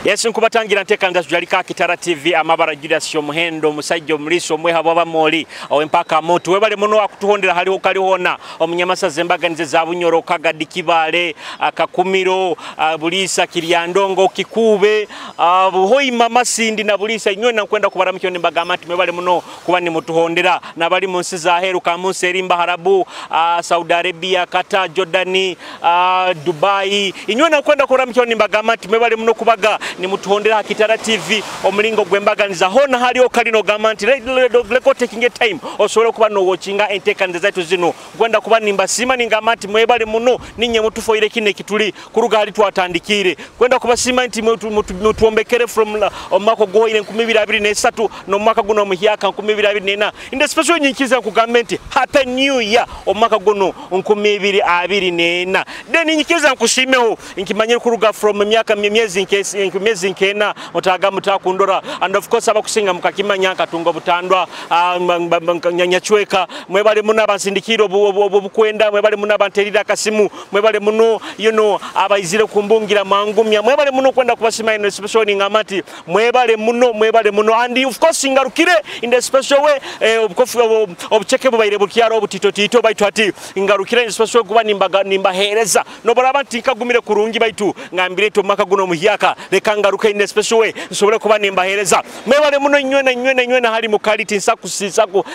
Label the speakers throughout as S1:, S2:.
S1: Yesu nkubatangira ntekanza tujalika Kitara TV amabara Julius Omuhendo omusajja omuliso omweha bwaba moli owempaka moto webale muno akutuhondera haliho kalihona omunyamasa zembaganize za Bunyoro Kagadi Kibale Kakumiro Bulisa Kiryandongo Kikube Buhoima Masindi na Bulisa inywe na kwenda kubaramukyo nimbagamba nti mwebale muno kuba ni mutuhondera nabali mu nsi za heru kamunsi erimba Harabu Saudi Arabia Qatar Jordani Dubai inywe na kwenda kubaramukyo nimbagamba nti mwebale muno kubaga ni mutuhondera Kitara TV omulingo gwembaganiza hona haliho kalino gamba nti leko taking a time osobole kuba no watchinga enteekaniza zaitu zino kwenda kuba nimbasima ningamba nti mwebale muno ninye mutufoire kine kituli kuruga hali twatandikire kwenda kubasima nti mutuombekere from omwaka gwoire 2023 no mwaka guno omuhyaka 2024 inde special nyinkiza kugamba nti happy new year omwaka guno 2024 then nyinkiza nkushimeho nkimanye kuruga from myaka myezi myezi nkena mutaga mutakundora and of course abakusinga mukakimanya katungo butandwa nyachweka mwebale muno abansindikiro obukwenda mwebale muno abanterira akasimu mwebale muno you know abaizire kumbungira mangumya mwebale muno kwenda kubasima ino special ni ngamati mwebale muno and of course ngarukire in the special way obucheke bubaire bukyaro obutito tito baitu ati ngarukire in special kuba nimbaga nimbahereza nobora abantu nkagumire kurungi baitu ngambire to maka guno muhyaka reka ngaruke in the special way nsobole kuba nimbahereza mwebale muno nywena nywena nywena hali mukali tinsaku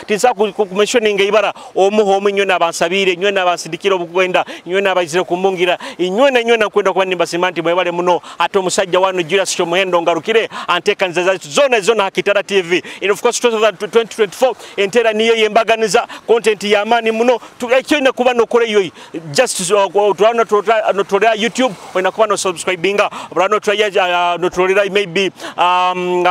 S1: tinsaku kumentioning ibara omuho nywena abansabire nywena abansindikira obukwenda nywena abaizire kumbungira nywena nywena kwenda kuba nimbasima nti mwebale muno ate omusajja wano Julius Omuhendo ngarukire anteekaniza zaitu zona zona Kitara TV and of course 2024 entera niyo yembaganiza content ya amani muno ekyo ina kuba nokore yo just turana notolera YouTube ina kuba no subscribinga brano traya notolera maybe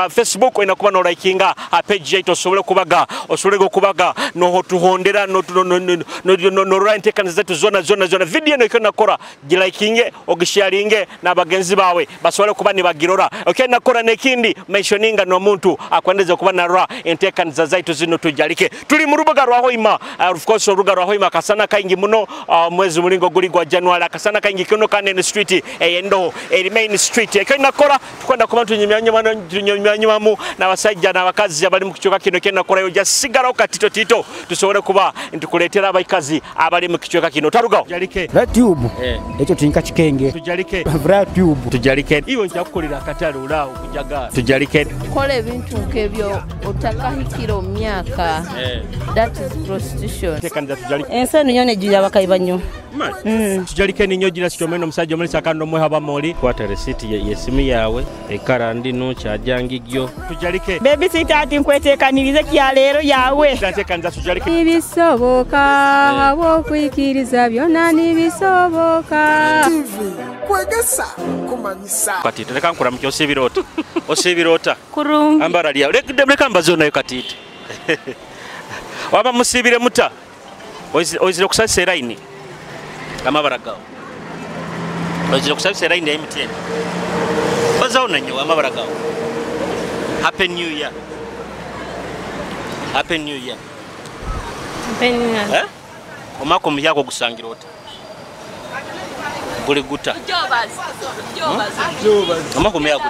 S1: Facebook ina kuba no likinga page yaitu osobole kubaga osobole kubaga no tuhondera no no no enteekaniza zetu zona zona zona video no ikona kora gilikinge ogisharinge n'abagenzi bawe basobole kuba nibagirora okay nakora nekindi mentioninga no muntu akwendeze kuba narora enteekaniza zaitu zino tujalike tuli mu rubuga rwa Hoima of course orubuga rwa Hoima kasana kaingi muno mwezi mulingo guli gwa January kasana kaingi kino kanene street eyendo eri main street ekyo nakora tukwenda kuba tunyumyanyumamu n'abasajja n'abakazi abali mu kichweka kino kyo nakora yo jasigara katito tito tusobole kuba ntukuletera abaikazi abali mu kichweka kino tarugaho tujalike
S2: Tube ekyo tinka kikenge
S1: tujalike
S2: Tube
S1: tujalike iwe njakukolera akatale ulaawo kujaga tujalike
S3: kola ebintu nkebyo otakahikira myaka that is prostitution
S4: ensi eno ejjulira abakayi banyo
S1: tujalike ninyo gira sitomeno omusajja omulisa kando mwe haba moli
S5: kwata receipt yesimu yawe ekara ndino kyajangigyo
S1: tujalike
S4: baby sita ati nkwetekanirize kya leero yawe
S1: tujalike tujalike
S6: ibisoboka abokwikiriza byonna nibisoboka
S7: TV kwegesa kumanyisa
S1: katito leka nkuramukye osibirota osibirota
S4: kurungi
S1: ambara lya leka mbazo nayo katito waba musibire muta oizire kusasa eraini amabara gawo oizire kusasa eraini ya MTN bazawo nanyo amabara gawo happy new year happy new year
S4: happy new year
S1: eh omako muyako gusangira ota guli guta omako muyako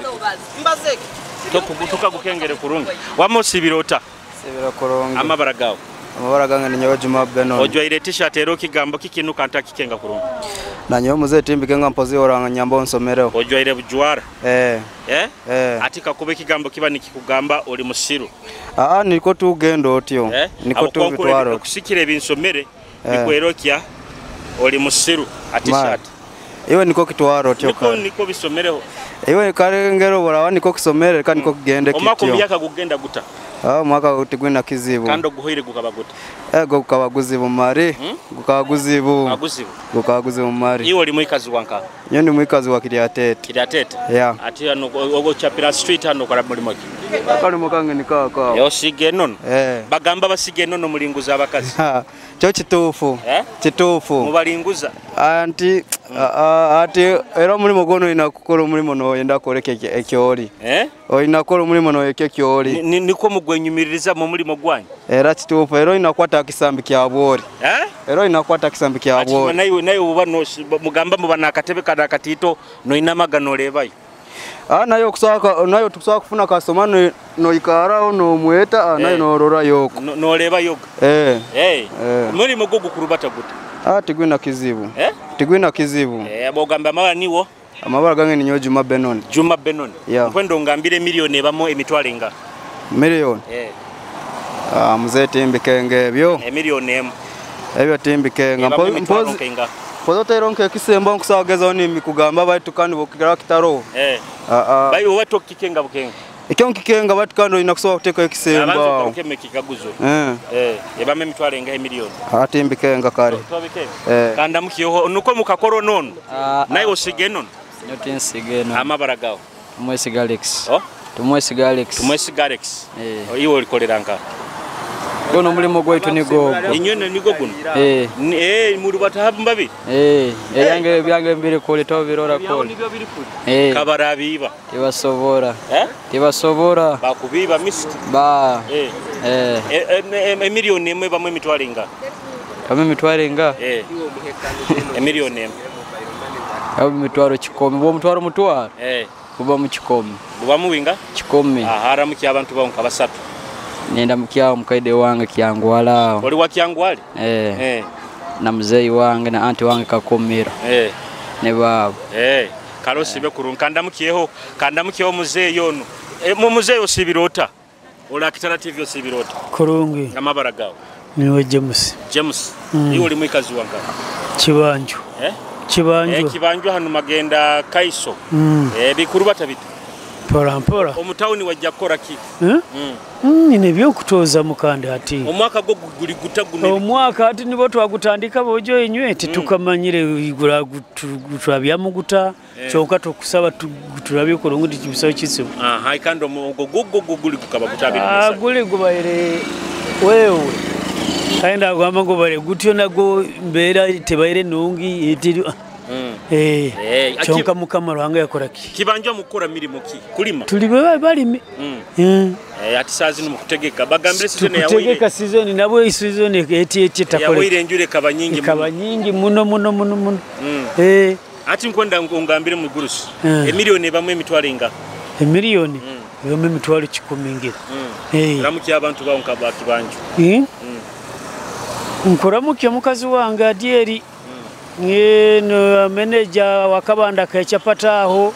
S1: toka gukengere kurungi wamosibira ota
S8: sibira kurungi
S1: amabara gawo
S8: amabara gange ni nyowe Juma Benon
S1: ojwaire t-shirt ero kigambo kikinuka nta kikenga kurungi
S8: na nyowe muzee timbike nga mpozi oranga nyambo nsomero
S1: ojwaire bujwara
S8: eh
S1: eh
S8: eh
S1: atika kube kigambo kiba nikikugamba oli musiru
S8: ah niko tugendo otyo niko tubitwaro
S1: kusikire ebinsomere nikwerokya oli musiru ati shirt
S8: iwe niko kitwaro otyo
S1: niko niko bisomereho
S8: iwe kare ngero borawa niko kisomere kandi niko kugende kityo
S1: omako myaka gugenda guta
S8: mwaka utigwina kizibu
S1: kando guhoire gukaba guta
S8: ego gukaba guzibu mari gukaba guzibu gukaba guzibu mari
S1: iwe oli mwikazi wanka
S8: nyo ndi mwikazi wa Kiryatete
S1: Kiryatete
S8: yeah
S1: ati hano ogo chapira street hano kora mulimo ki
S8: akalimo kange nikaka
S1: yo sige nono
S8: eh
S1: bagamba basige nono mulinguza abakazi
S8: cyo kituufu
S1: eh
S8: kituufu
S1: mubalinguza
S8: anti ati era omulimo gono ina kukola omulimo noyenda koleka ekyoli
S1: eh
S8: oyina kola omulimo noyeka ekyoli
S1: niko mugwenyumiririza mu mulimo gwanyu
S8: era kituufu era oyina kwata akisambi kya bwori
S1: eh
S8: era oyina kwata akisambi kya bwori
S1: naye naye uba no mugamba muba nakatebe kana katito noinamaga nolebayo
S8: Nayo kusaka nayo tukusaka kufuna kasoma no ikarao no mweta nayo no rora yoko.
S1: No leba yoga. Muri mugogo kurubata guta.
S8: Tigwina kizibu. Tigwina kizibu.
S1: Bogamba amabara niwo.
S8: Amabara gange ni Juma Benon.
S1: Juma Benon.
S8: Yeah.
S1: Nkwendo ngambire milioni ebamo emitwalo nga.
S8: Milioni. Mzee timbikenge ebyo.
S1: Milioni emu.
S8: Ebyo timbikenge. Mpozi pozote kisembo nkusageza ni mikugamba baitu kandi bokigara kitaro.
S1: Bayi owato kikenga bukenga.
S8: Ekyo nkikenga baitu kandi inakusobola kuteeka ekisembo.
S1: Abanzo kukeme kikaguzo. Ebame emitwalo enga emilioni.
S8: Timbikenge kare.
S1: Kanda mukiyo nuko mukakoro nono. Naye osige nono.
S9: Nyote no.
S1: Amabara gawo.
S9: Tumwesiga Alex. Tumwesiga Alex.
S1: Tumwesiga Alex. Iwe olikolera nka.
S9: Gono mulimo gwaitu nigo.
S1: Inyone nigo guno. Muri batahabu mbabi.
S9: Yange byange mbiri kule to birora kule.
S1: Kabarabiba.
S9: Tibasobora. Tibasobora.
S1: Bakubiba misiti.
S9: Ba.
S1: Emilioni emwe bamwe emitwalo nga.
S9: Bamwe emitwalo nga?
S1: Emilioni emwe.
S9: Abo mitwalo 10, bo mutwalo mutwalo. Kuba mu 10.
S1: Buba muwinga?
S9: 10.
S1: Ahara mu abantu bawo nka basatu.
S9: Nenda mukyawo mukaide wange Kyangwala.
S1: Oli wa Kyangwali?
S9: Na mzee wange na anti wange Kakomera. Ne baba.
S1: Kalosi bekuru nkandamukiyeho, kandamukiyeho mzee yono. Mu mzee osibirota. Ola Kitara TV osibirota.
S10: Kurungi.
S1: Amabara gawo.
S10: Niwe James.
S1: James. Iwe oli mwikazi wange.
S10: Kibanjo. Kibanjo.
S1: Kibanjo hano magenda Kaiso. Bikuru batabitu.
S10: Mpora mpora.
S1: Omutawuni wajja kukora ki?
S10: Nina ebyokutoza mukanda ati.
S1: Omwaka gwo guli gutaguno.
S10: Omwaka ati nibo twagutandika bojo inywe tetukamanyire igura gutwabyamuguta kyonka tukusaba turabye kurungu kibisaho kizibu.
S1: Kandi ogo gwo guli gukaba gutabira.
S10: Guli gubaire wewe. Kaenda agamba ngo bare gutyo nago mbera tebaire nungi iti kyonka mukama Ruhanga yakora ki?
S1: Kibanja mukora mirimo ki? Kulima.
S10: Tuli balimi.
S1: Ati sazi no mukutegeka bagambire season ya
S10: wire. Kutegeka season nabo season eti takole.
S1: Ya wire enjure kaba nyingi.
S10: Kaba nyingi muno muno muno muno.
S1: Ati nkwenda ngambire mugurusi. Emilioni bamwe emitwalo inga.
S10: Emilioni bamwe emitwalo 10 ngira.
S1: Ramuki abantu bawo nkaba kibanja.
S10: Nkoramuki mukazi wange Adieri. No manager wakabanda kechapata aho.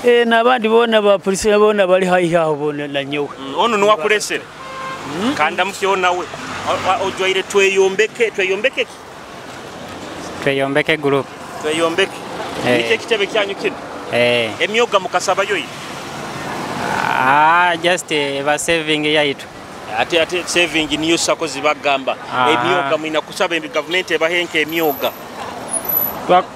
S10: N'abandi bona ba polisi bona bali hayi aho bona na nyewe.
S1: Ono nuwakulesere. Kanda mukyo nawe. Ojwaire tweyombeke, tweyombeke ki?
S11: Tweyombeke group.
S1: Tweyombeke. Nike kitebe kyanyu kino. Emyoga mukasaba yoyi.
S11: Just ba saving yaitu.
S1: Ate saving niyo sako zibagamba. Emyoga mwina kusaba government ebahenke emyoga.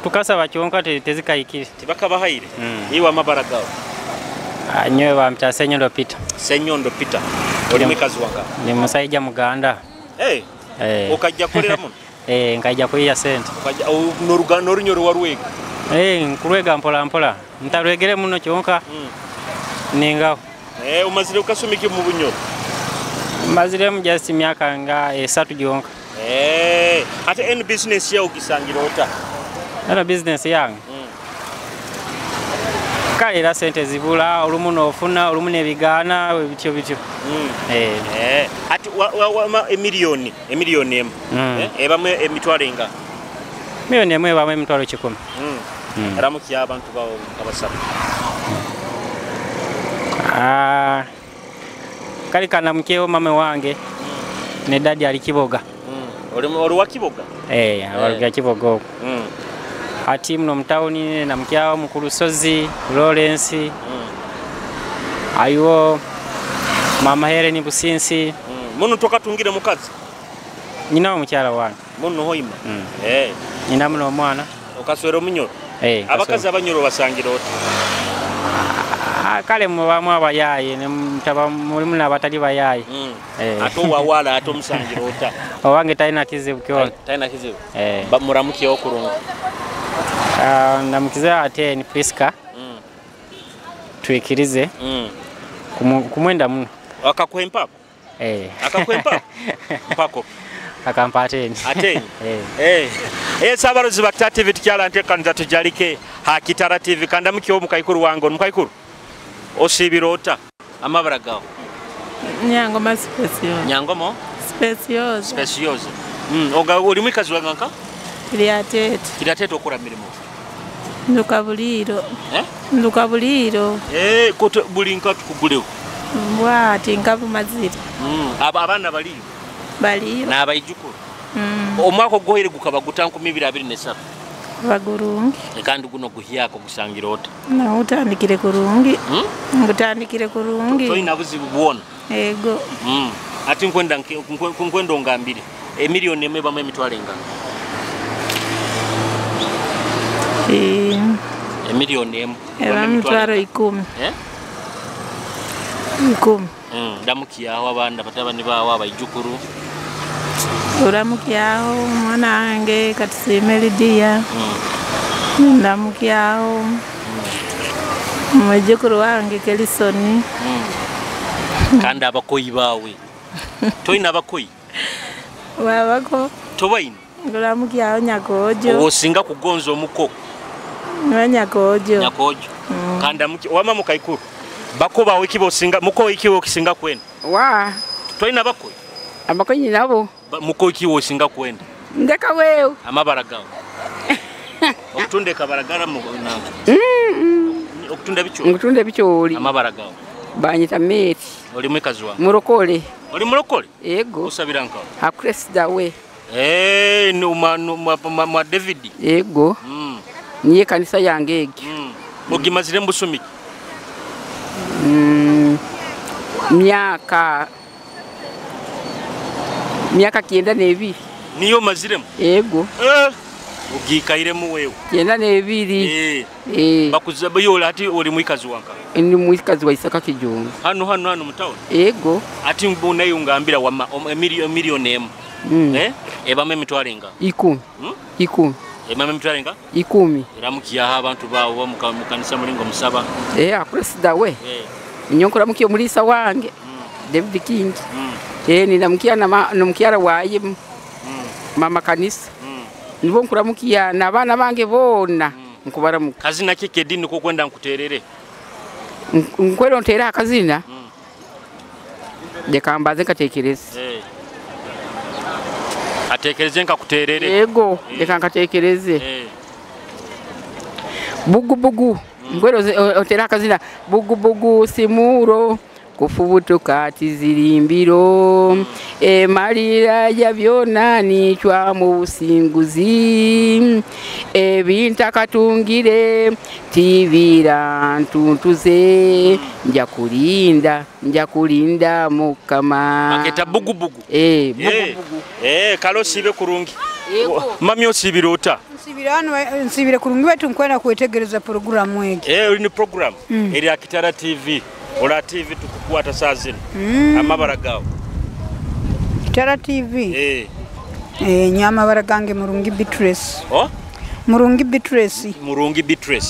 S11: Tukasaba kyonka tezikayikire.
S1: Tibakabahaire. Iwe amabara gawo.
S11: Nyewe bamta Senyondo Peter.
S1: Senyondo Peter. Oli mwikazi wanga.
S11: Ni musajja Muganda.
S1: Okajja kolera muno.
S11: Nkajja kuyiya sente.
S1: Okajja n'orugano orunyoro warwega.
S11: Nkurwega mpola mpola. Ntarwegere muno kyonka. Ningaho.
S1: Umazire ukasumiki mu bunyoro.
S11: Maziremu just myaka nga 3 gyonka.
S1: Ate en business yawo gisangira ota?
S11: Eno business yange. Kale era sente zibula olumu n'ofuna olumu n'ebigaana bityo bityo.
S1: Ate emiliyoni emu. Ebamu emitwalo enga?
S11: Miliyoni emu ebamu emitwalo 10.
S1: Ramuki abantu bawo abasatu.
S11: Kali kana mkeo mame wange ne dadi ali Kiboga.
S1: Oli wa Kiboga?
S11: Awaluga Kiboga okwo. Ati muno mutawuni na mkyawo mukulu Sozi Lawrence. Ayiwo mama Helen Businsi.
S1: Muno tokatungire mukazi?
S11: Nyina omukyala wange.
S1: Muno hoima.
S11: Nyina muno omwana.
S1: Okaswera omunyoro? Abakazi abanyoro basangira oti?
S11: Kale mubamu abayaye ne mutaba mulimu n'abatali bayaye.
S1: Ate owawala ate omusangira ota?
S11: Owange talina kizibu kyona.
S1: Talina kizibu? Muramukiyeho kurungi?
S11: Ndamukiza ate ni Priska. Twikirize. Kumwenda muno.
S1: Akakuha empako? Akakuha empako? Mpako.
S11: Akampa ateni.
S1: Ateni. Sabarozi ba TV tukyala nteekaniza tujalike ha Kitara TV kandamukyo omukaikuru wange omukaikuru. Osibira ota amabara gawo.
S12: Nyangoma speciosa.
S1: Nyangomo?
S12: Speciosa.
S1: Speciosa. Oga oli mwikazi wange nka?
S12: Kiryatete.
S1: Kiryatete okora mirimo.
S12: Nduka buliro. Nduka buliro.
S1: Koto buli nka tukugulewo.
S12: Mbwati nkabumazire.
S1: Abaana baliyo.
S12: Baliyo.
S1: N'abaijukuru. Omwaka oguhoire gukaba guta 2023.
S12: Bagurungi.
S1: Kandi guno guhyako gusangira ota.
S12: Na utandikire kurungi. Ngutandikire kurungi.
S1: Toyina buzibu bwona.
S12: Ego.
S1: Ati nkwenda nkwenda ongambire. Emiliyoni emwe bamu emitwalo engano. Emiliyoni emu.
S12: Emitwalo 10. 10.
S1: Ndamukiyaho abana batabani bawo abaijukuru.
S12: Uramukyaho mwana wange katusime Lydia. Ndamukyaho mwijukuru wange Kelisoni.
S1: Kandi abakoyi bawe. Toyina abakoyi?
S12: Wabako.
S1: Tobayina?
S12: Uramukyaho Nyakojo.
S1: Osinga kugonza omuko.
S12: Nyakojo.
S1: Nyakojo. Kandi wama mukaikuru. Bako bawe kibo osinga muko ikiwo okisinga kwenda.
S13: Wa.
S1: Toyina abakoyi?
S13: Abakoyi nabo.
S1: Muko ikiwo osinga kwenda.
S13: Ndeka wewe.
S1: Amabara gawo. Okutunda kabaragara mu nanto. Okutunda bicho.
S13: Okutunda bicho oli.
S1: Amabara gawo.
S13: Banyita meti.
S1: Oli mwikazi wange.
S13: Murokole.
S1: Oli murokole?
S13: Ego.
S1: Osabira nkawo.
S13: Akresi dawe.
S1: No ma David.
S13: Ego. Niye kanisa yange egi.
S1: Ogimazire mbusumiki.
S13: Myaka 92.
S1: Niyo maziremu?
S13: Ego.
S1: Ugikairemu wewe.
S13: 92.
S1: Bakuza yola ati oli mwikazi wanka.
S13: Ndi mwikazi wa Isaka Kijungu.
S1: Hano mutawo.
S13: Ego.
S1: Ati mbona yungambira wama miliyoni emu. Ebame emitwalo enga.
S13: 10. 10.
S1: Ebame emitwalo enga?
S13: 10.
S1: Eramukiyaho abantu bawo mu kanisa mulingo musaba.
S13: Akuresi dawe. Nyonkora mukiyo mulisa wange. David King. Ninamukiya na mukyala waye. Mama kanisa. Nibo nkuramukiya n'abaana bange bona nkubaramuka.
S1: Kazina kike dini ko kwenda nkuterere.
S13: Nkwero ntera akazina. Leka mbaze nkatekereze.
S1: Atekereze nkakuterere.
S13: Yego, leka nkatekereze. Bugu bugu. Nkwero otera akazina bugu bugu simuro. Kufubutuka tizirimbiro emalira ya byona nichwa mu businguzi ebintakatungire tibira ntuntuze nja kulinda mukama.
S1: Aketa bugu bugu.
S13: Bugu bugu.
S1: Kalo sibe kurungi. Mami osibira ota?
S14: Nsibire kurungi wetu nkwenda kwetegereza programu egi.
S1: Ni program eri ya Kitara TV. Ola TV tukukwata saa zino. Amabara gawo.
S14: Kitara TV. Nyamabara gange Murungi Beatrice.
S1: Oh?
S14: Murungi Beatrice.
S1: Murungi Beatrice.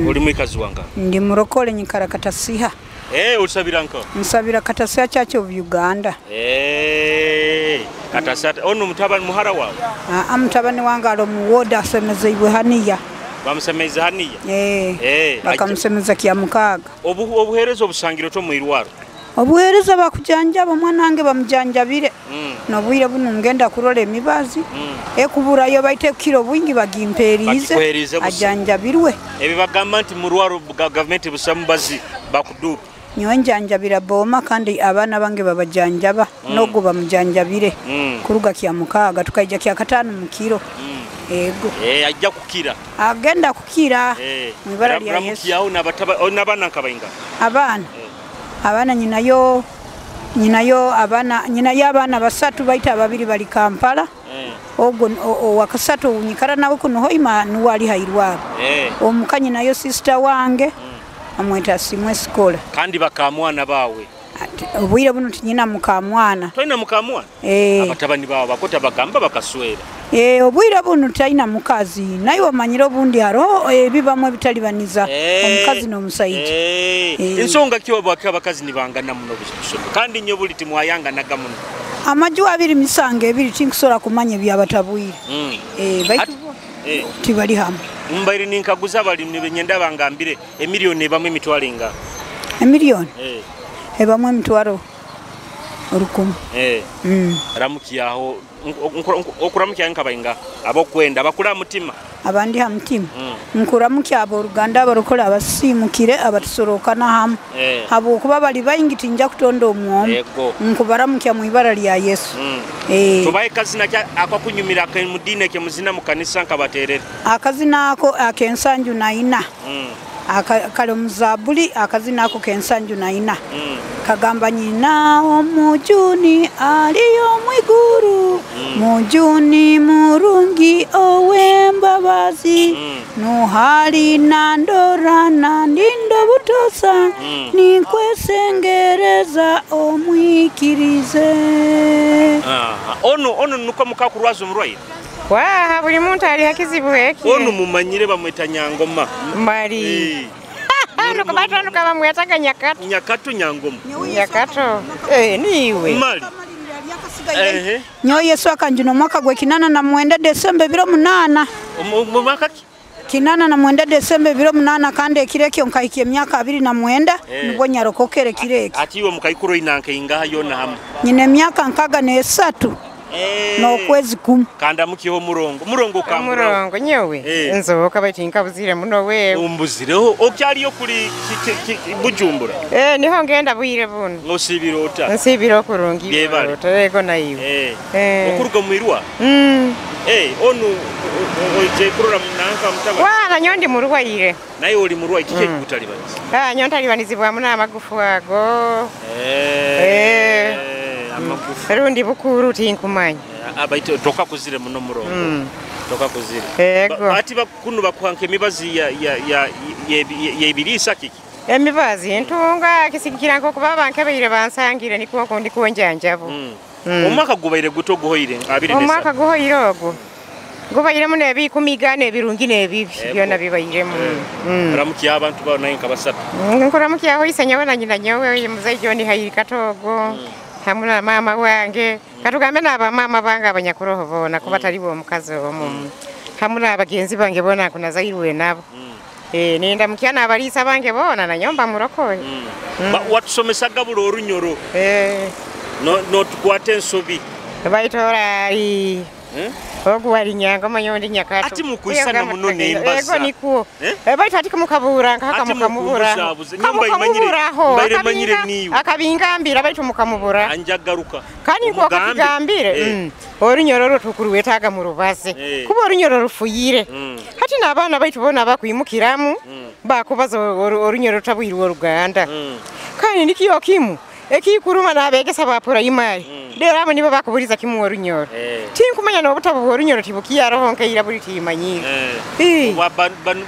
S1: Oli mwikazi wanga.
S14: Ndi murokole nyikara Katasiha.
S1: Usabira nko?
S14: Nsabira Katasiha Church of Uganda.
S1: Katasiha ono mutabani muhara wawe?
S14: Mutabani wange alo mu ward asemezeibwe haniya.
S1: Bamusemeza haniya?
S14: Bakamusemeza kya mukaaga.
S1: Obuheereza obusangiro to mwirwaro?
S14: Obuheereza bakujanjaba omwana wange bamujanjabire. N'obwire buno ngenda kurola emibazi. Ekuburayo baite kiro bwingi bagimpeerize ajanjabirwe.
S1: Ebi bagamba nti mu rwaro gavumenti busamubazi bakudupa.
S14: Nyowe njanjabira boma kandi abaana bange babajanjaba n'ogwo bamujanjabire. Kuruga kya mukaaga tukaija kya 5 mu kiro. Ego.
S1: Ajja kukira.
S14: Agenda kukira. Mu ibara lya Yesu.
S1: Ramukiyaho n'abaana nkabainga.
S14: Abaana. Abaana nyinayo abaana basatu baita babiri bali Kampala. Ogwo owakasatu nyikara nawe kuno hoima nuwali hairwaro. Omukanyi nayo sister wange. Amweta simwe sikola.
S1: Kandi bakamwana bawe.
S14: Obwire buno tinyina mukamwana.
S1: Toyina mukamwana? Abatabani bawe bakota bagamba bakaswera.
S14: Obwire buno tayina mukazi. Naye omanyire obundi haro ebibamwe bitalibaniza omukazi n'omusajja.
S1: Ensonga ki obwaka abakazi nibangana muno busobo. Kandi nnyo buli timwayanganaga muno.
S14: Amaju abiri misango ebiri tinkusobola kumanya ebyabatabwire. Baitu tibali hamwe.
S1: Mbaire ninkaguza abalimi benyenda bangambire emiliyoni ebamu emitwalo enga.
S14: Emiliyoni? Ebamu emitwalo 1000.
S1: Ramukiyaho okuramukiya nkabainga abokwenda bakula mutima.
S14: Abandi ha mutima. Nkuramukya aboruganda abarukora abasimukire abatusorokana hamwe. Habwokuba bali baingi tinja kutonda omwomo. Nkubaramukya mu ibara lya Yesu.
S1: Tubaye kazina akwakunyumira ke mudine ke muzina mu kanisa nkabaterere.
S14: Akazina ako akensanju na ina. Kale muzabuli akazina ako kensanju na ina. Kagamba nyina omujuni aliyo mwiguru. Mujuni murungi owembabazi. Nuhali nandora na ndindo butosa. Ninkwesengereza omwikirize.
S1: Ono nuko mukakurwaza omurwaire.
S15: Wa buli muntu ali hakizibu eki.
S1: Ono mumanyire bamweta Nyangoma.
S15: Mali. Nuko bamwetaga Nyakato.
S1: Nyakato Nyangoma.
S15: Nyakato. Niwe.
S1: Mali.
S14: Nyo Yesu akanjuna mwaka gwe 89 Desemba 8.
S1: Mu mwaka ki?
S14: 89 Desemba 8 kandi ekireki nkahikia emyaka 29 nibwo nyarokokere kireki.
S1: Ati iwe mukaikuro inanke ingaha yona hamwe.
S14: Nyine emyaka 63. N'okwezi kumu.
S1: Kanda mukiho murongo. Murongo kambura.
S15: Murongo nyewe. Nzoka baitu nkabuzire muno wewe.
S1: Umbuzireho okyaliyo kuli Bujumbura.
S15: Niho ngenda bwire buno.
S1: Nosibira ota.
S15: Nsibira okurungi. Ego na iwe.
S1: Okuruga mwirwa. Onu oje kurora nanka mutaba.
S15: Wana nyondi murwaire.
S1: Naye oli murwaire kike kikutalibaniza.
S15: Nyontalibaniza muno amagufu ago.
S1: Amagufu.
S15: Rundi bukuru tinkumanya.
S1: Abaito toka kuzire muno murongo. Toka kuzire. Ati bakuno bakuhanka emibazi ya yebirisa kiki.
S15: Emibazi ntunga kisikira nko kuba bankebeire bansangire niko ndi kuonjanjabo.
S1: Omwaka gubaire guto guhoire 23.
S15: Omwaka guhoire ogwo. Gubairemu n'ebikumiga n'ebirungi n'ebibi byona bibairemu.
S1: Ramukiya abantu bawo naye nkabasatu.
S15: Nkuramukiyaho isenyawe na nyina nyowe muzeyi John Hayiri Katogo. Hamwe na mama wange katugambe n'aba mama bange abanyakuroho bona kuba tali bo omukazi omu. Hamwe n'abagenzi bange bona kunazairwe nabo. Nenda mukyana abalisa bange bona na nyomba murokoye.
S1: Watusomesaga buli orunyoro. No tukwate ensobi.
S15: Baitora ali. Ogu wali Nyangoma nyondi Nyakato.
S1: Ati mukuisana muno nembaza.
S15: Ego nikuo. Baitu ati kumukabura nkaka mukamubura.
S1: Nyumba imanyire niwe.
S15: Akabingambira baitu mukamubura.
S1: Anjagaruka.
S15: Kandi nko akigambire. Orunyoro rutukuruwetaga mu rubaze. Kuba orunyoro rufuyire. Hati n'abaana baitu bona bakwimukiramu bakubaza orunyoro tabwirwa oruganda. Kandi nikiyo kimu. Ekikuruma n'abegesa ba primary. Rero abo nibo bakuburiza kimu orunyoro. Tinkumanya n'obutabo bw'orunyoro tibukiyaroho nkeira buli timanyire.
S1: Wa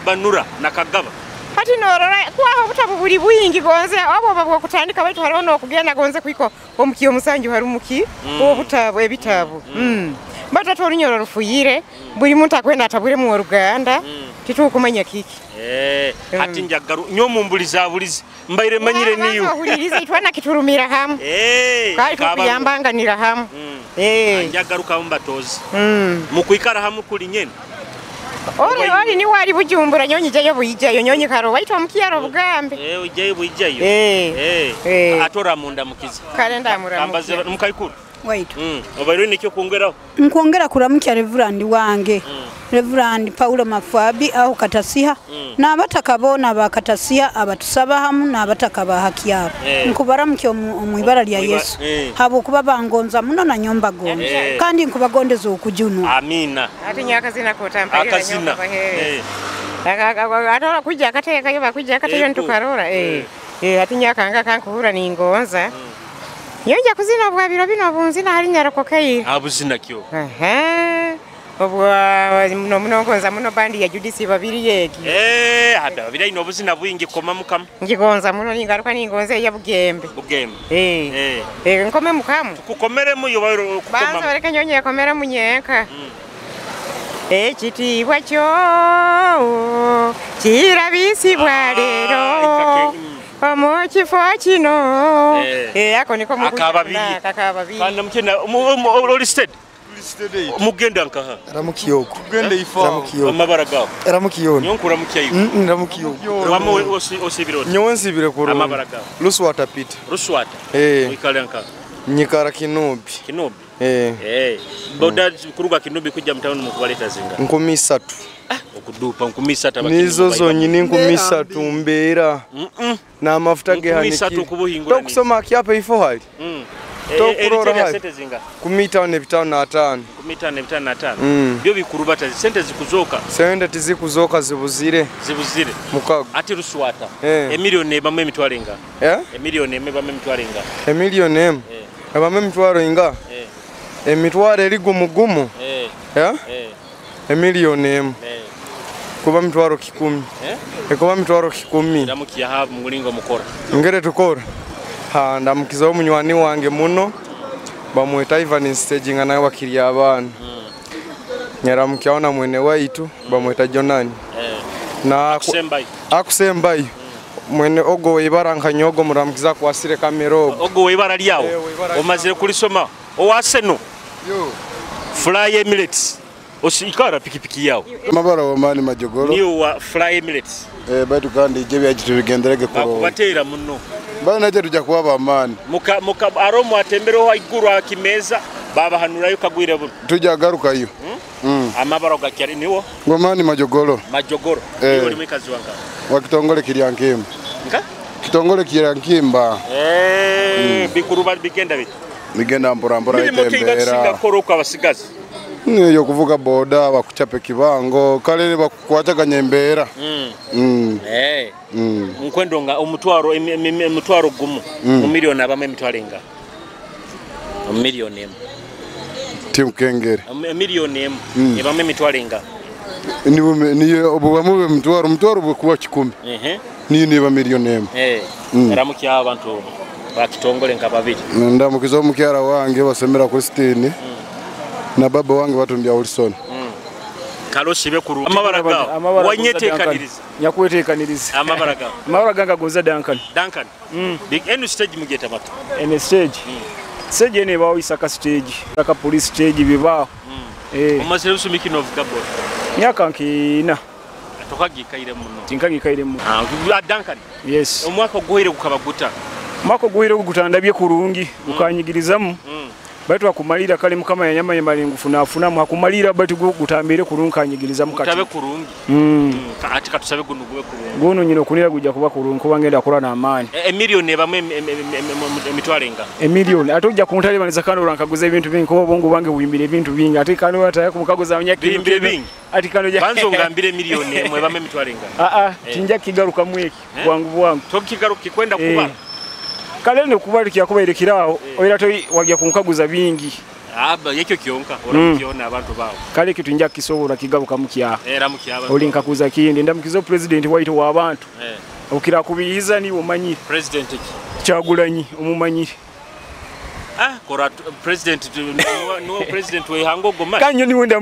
S1: banura nakagaba.
S15: Hati norora kwaho obutabo buli bwingi gonze abo babwo kutandika baitu hariho n'okugenda gonze kwiko omuki omusanju hari muki obutabo ebitabo. Batatu orunyoro rufuyire buli muntu akwenda atabure mu oruganda titukumanya kiki.
S1: Ati njagaru nyomu mbuliza bulizi mbaire manyire niyo.
S15: Ohulirize itwana kiturumira hamu. Kandi tukuyambanganira hamu.
S1: Njagaruka mbatozi. Mukwikara hamu kuli nyene.
S15: Ori ori ni wali Bujumbura nyonyi jayo buijayo nyonyi karo waitwa mukiyaro bugambe.
S1: Ujayo buijayo. Atora munda mukizi.
S15: Kalenda muramukiza.
S1: Mukaikuru.
S14: Waitu.
S1: Obaire nikyo kwongeraho.
S14: Nkwongera kuramukya Reverend wange. Reverend Paulo Mafabi aho Katasiha. N'abataka bona ba Katasiha abatusaba hamu n'abataka ba Hakyaro. Nkubaramukya omu ibara lya Yesu. Habwokuba bangonza muno na nyomba gonza. Kandi nkubagondeza okujunwa.
S1: Amina.
S15: Ati nyakazina kotampalira
S1: Akazina.
S15: nyomba bahere. Atora kujja akateka yo bakujja akateka ntukarora. Ati nyakanga kankuhura ningonza. Yonja kuzina obwa biro bino bunzina hari nyarokokeire.
S1: Abuzina kyo.
S15: Obwa muno munongonza muno bandi ya Judith babiri yegi.
S1: Hada babiri ino obuzina bwingi koma mukamu.
S15: Ngigonza muno ningaruka ningonze ya Bugembe.
S1: Bugembe.
S15: Nkome mukamu.
S1: Kukomeremu yo bayiro kukoma.
S15: Banza bareka nyonye komera munyenka. Ekitiibwa kyo kirabisibwa leero. Omu kifo kino. Ako niko
S1: akababiri.
S15: Akababiri.
S1: Kandi mukina oli steady. Mugenda nkaha.
S16: Ramukiyoko. Mugenda ifa.
S1: Amabara gawo.
S16: Ramukiyona.
S1: Nyonkura mukiyayo.
S16: Ramukiyoko.
S1: Wamo osibiro.
S16: Nyowe nsibire kurungi.
S1: Amabara gawo.
S16: Luswata Peter.
S1: Luswata. Wikale nkaha.
S16: Nyikara Kinubi.
S1: Kinubi. Boda kuruga Kinubi kujja mutawuni mukubaleta zinga.
S16: 3,000.
S1: Okudupa 3,000
S16: nizo zonyini 3,000 mbeera. N'amafuta gehanikire. Tokusoma kyapa ifo hali. Tokurora hali. 15,500.
S1: 15,500. Byo bikurubata sente zikuzoka.
S16: Sente tizikuzoka zibuzire.
S1: Zibuzire.
S16: Mukago.
S1: Ati Ruswata. Emiliyoni ebamu emitwalo enga. Emiliyoni ebamu emitwalo enga.
S16: Emiliyoni emu. Ebamu emitwalo enga. Emitwalo eri gumugumu. Emiliyoni emu. Kuba mitwaro 10. Ekuba mitwaro 10.
S1: Ndamukiya ha mulingo mukora.
S16: Ngere tukora. Ha ndamukiza omunywani wange muno bamweta Ivan staging nawe wakiriya abaana. Nyaramukiaona mwene waitu bamweta Jonani. Na akusembayo. Mwene ogo weibara nkanyogo muramukiza kwasire kamera ogo.
S1: Ogo weibara lyawo. Omazire kulisoma. Owaseno.
S16: Yo.
S1: Fly Emirates. Osikara pikipiki yao.
S17: Mabara wa mani majogoro.
S1: Niyo wa Fly Emirates.
S17: Baitu kandi je byajitu bigenderege kuro.
S1: Bakubatera muno.
S17: Bana naje tujja kuba amani.
S1: Muka muka aromo atembero haiguru akimeza baba hanurayo kagwire buno.
S17: Tujja garuka iyo.
S1: Amabara gakyari niwo.
S17: Ngomani majogoro.
S1: Majogoro. Niwo ni mwikazi wanga.
S17: Wa kitongole kiryankimba.
S1: Nka?
S17: Kitongole kiryankimba.
S1: Bikuruba bigenda bit.
S17: Bigenda mbora mbora itembera.
S1: Koro abasigazi.
S17: Niyo kuvuga boda bakuchape kibango kalele bakukwataganya embeera.
S1: Nkwendo nga omutwaro emutwaro gumu mu miliyoni abamu emitwalo enga. Miliyoni emu.
S17: Tim Kengere.
S1: Miliyoni emu ebamu emitwalo enga.
S17: Niyo obubamu mutwaro mutwaro bwekuba 10. Niyo niba miliyoni emu.
S1: Ramukiya abantu bakitongole nka babiri.
S17: Ndamukiza omukyara wange basemera Christine. Na baba wange batumbya Wilson.
S1: Kalosi bekuru. Amabara gawo. Wanyetekaniriza.
S18: Nyakwetekaniriza.
S1: Amabara gawo.
S18: Amabara ganga goza Duncan.
S1: Duncan. Big enu stage mugeta bato.
S18: Ene stage. Stage ene bawo Isaka stage. Isaka police stage bibao.
S1: Omazire usumiki no vuga boda.
S18: Myaka nkina.
S1: Tokagikaire muno.
S18: Tinkagikaire muno.
S1: Duncan.
S18: Yes.
S1: Omwaka guhire gukabaguta.
S18: Omwaka guhire gutandabye kurungi ukanyigirizamu. Baitu akumalira kale mukama yanyama yemalengu funafuna hakumalira baitu gutambire kurunkanyigiriza mukati.
S1: Mutabe kurungi. Ati katusabe gunuguwe kurungi.
S18: Guno nyino kunira guja kuba kurungi kuba ngenda kula na amani.
S1: Emiliyoni ebamwe emitwalo enga.
S18: Emiliyoni ate ojja kuntalibaniza kano orankaguza ebintu bingi kuba obwongo bwange buyimbire ebintu bingi ate kano ataya kumukaguza
S1: biyimbire bingi.
S18: Ati kano ja
S1: banzo ngambire miliyoni emwe ebamwe emitwalo enga.
S18: Tinja kigaruka mweki bwangu bwangu.
S1: Tokigaruka kwenda kuba.
S18: Kale ne kubaliki yakubayirekirawo oyira to wajja kunkaguza bingi.
S1: Aba yekyo kyonka oramukiona abantu bawo.
S18: Kale kitu nja kisobola kigaruka mukya.
S1: Ramukiya abantu.
S18: Oli nkakuza kindi ndamukizo president waito wa abantu. Okira kubiyiza ni omanyi.
S1: President ki?
S18: Kyagulanyi omumanyire.
S1: Kora president no president we hango goma.
S18: Kanyo ni wenda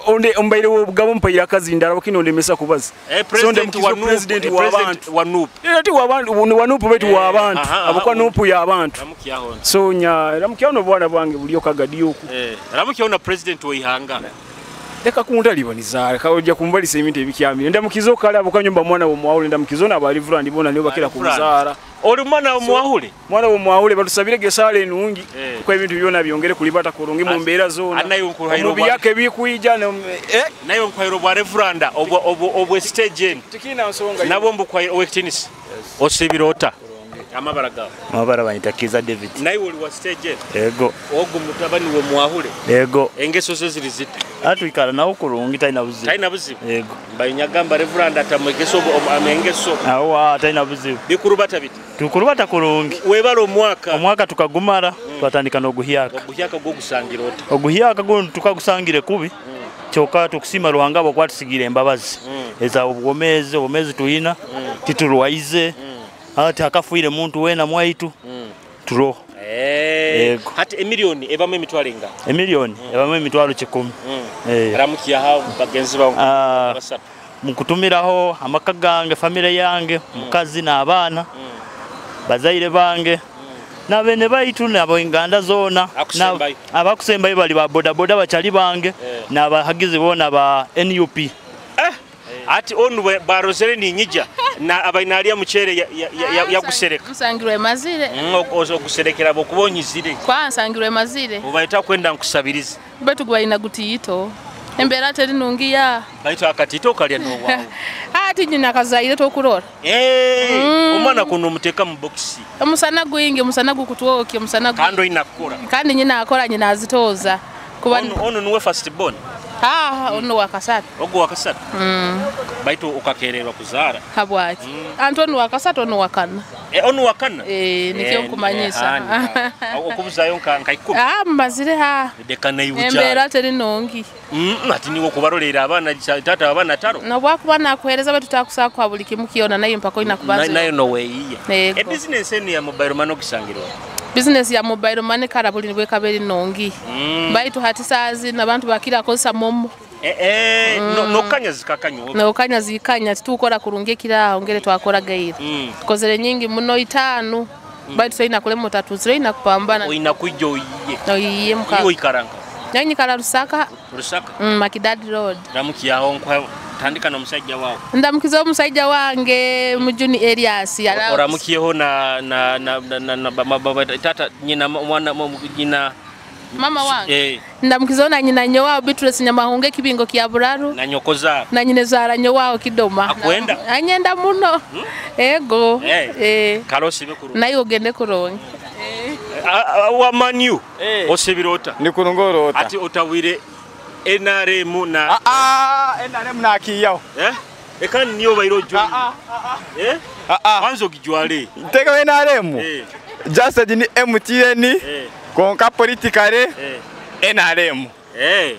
S18: onde ombaire wo bugabo mpaira akazi ndala bakino ndemesa kubaza.
S1: President wa president wa abantu wa NUP.
S18: Ati wa abantu wa NUP betu wa abantu. Abakwa NUP ya abantu. So nya ramukiya no bwana bwange buliyo kagadiyo ku.
S1: Ramukiya na president we hanga.
S18: Leka kuntalibaniza leka ojja kumbalisa ebintu ebikyamire ndamukizo kale abo kanyumba mwana wo mwawule ndamukizo na bali vulandi bona niyo bakira kuzaara.
S1: Oli mwana wo mwawule?
S18: Mwana wo mwawule batusabire gesale nungi kwa ebintu byona byongere kulibata kurungi mu mbeera zona.
S1: Anayo nkuhairo
S18: biyake bikuija
S1: nayo nkuhairo bwa reveranda obwe stage en.
S18: Tikina nsonga.
S1: Nabo mbukwa owektinisi. Osibirota. Amabara gawo.
S19: Amabara banyita David.
S1: Naye oli wa stage en.
S19: Ego.
S1: Ogo mutabani wo mwahule.
S19: Ego.
S1: Engeso zo ziri ziti.
S19: Atuikala nawo kurungi talina buzibu.
S1: Talina buzibu.
S19: Ego.
S1: Mbayinyagamba reveranda atamwegeso amengeso.
S19: Awa talina buzibu.
S1: Bikurubata biti.
S19: Tukurubata kurungi.
S1: Webala omwaka.
S19: Omwaka tukagumara twatandika n'oguhyaka.
S1: Oguhyaka gwo gusangira ota.
S19: Oguhyaka gwo tukagusangire kubi. Kyoka tukusima Ruhanga bwo kwatusigira embabazi. Eza obwomezi, obwomezi tuyina. Titulwaize. Ati akafuire muntu wena mwaitu. Turo.
S1: Ego. Hati emiliyoni ebamu emitwalo enga.
S19: Emiliyoni ebamu emitwalo 10.
S1: Ramukiya hao bagenzi bawo basatu.
S19: Mukutumiraho amaka gange, family yange, mukazi n'abaana. Bazaire bange nabene baitu nab'enganda zoona abakusembayo bali ba bodaboda bakyali bange n'abahagizi boona ba NUP.
S1: Ati onu barozere ninyija na abainalya muchere yagusereka
S20: nsangirwe mazire
S1: oguserekera bokubonyizire
S20: kwa nsangirwe mazire
S1: ubaita kwenda nkusabiriza
S20: betu gwaina gutiyito embera teri nungiya
S1: baitu akatito kalya nowawo
S20: ati nyina kazaire tokurora
S1: omwana kuno muteka mu box
S20: omusana gwingi omusana gukutwoki omusana
S1: kando inakora
S20: kandi nyina akora nyina azitoza kuba
S1: ono nuwe first born.
S20: Ono wakasatu.
S1: Ogo wakasatu. Baitu ukakererwa kuzara.
S20: Habwaki. Antu ono wakasatu ono wakana.
S1: Ono wakana?
S20: Nikyo nkumanyisa.
S1: Okubuzayo nka 10.
S20: Mazire ha.
S1: Deka na ibuja.
S20: Embera teri nongi.
S1: Ati niwo kubarolera abana tata abana taro.
S20: Nobwakuba nakuhereza betu takusaka kwa buli kimu kiona nayo mpako inakubanza.
S1: Nayo no weyiya. E business enu ya mobile money ogisangirwa.
S20: Business ya mobile money kara buli nibwe kaberi nongi. Baitu hati sazi nabantu bakira akozesa momo.
S1: Nokanya zikakanya.
S20: Nokanya zikanya tukora kurungi kira ongere twakora gaira. Kozere nyingi muno 5. Baitu soina kulemo 3 zire kupambana.
S1: Oina kujo iye.
S20: Oiye muka.
S1: Iwe ikaranga.
S20: Nyanyi kara Lusaka.
S1: Lusaka.
S20: Makidadi Road.
S1: Ramuki yaho nkwa tandika na musajja wawe.
S20: Ndamukiza omusajja wange Mujuni Elias.
S1: Oramukiyeho na na na na baba tata nyina mwana nyina
S20: mama wange. Ndamukiza na nyina nyowa Beatrice Nyamahunge kibingo kya Buraru.
S1: Na nyokoza.
S20: Na nyine zara nyowa Kidoma.
S1: Akwenda.
S20: Anyenda muno. Ego.
S1: Karosi bekuru.
S20: Nayo ogende kurongi.
S1: Wa manu. Osebirota.
S16: Ni kurungorota.
S1: Ati otawire NRM na
S16: NRM na akiyaho.
S1: Ekani niyo bairo jo. Wanzo gijwale.
S16: Teka NRM. Just ni MTN. Konka politikare. NRM.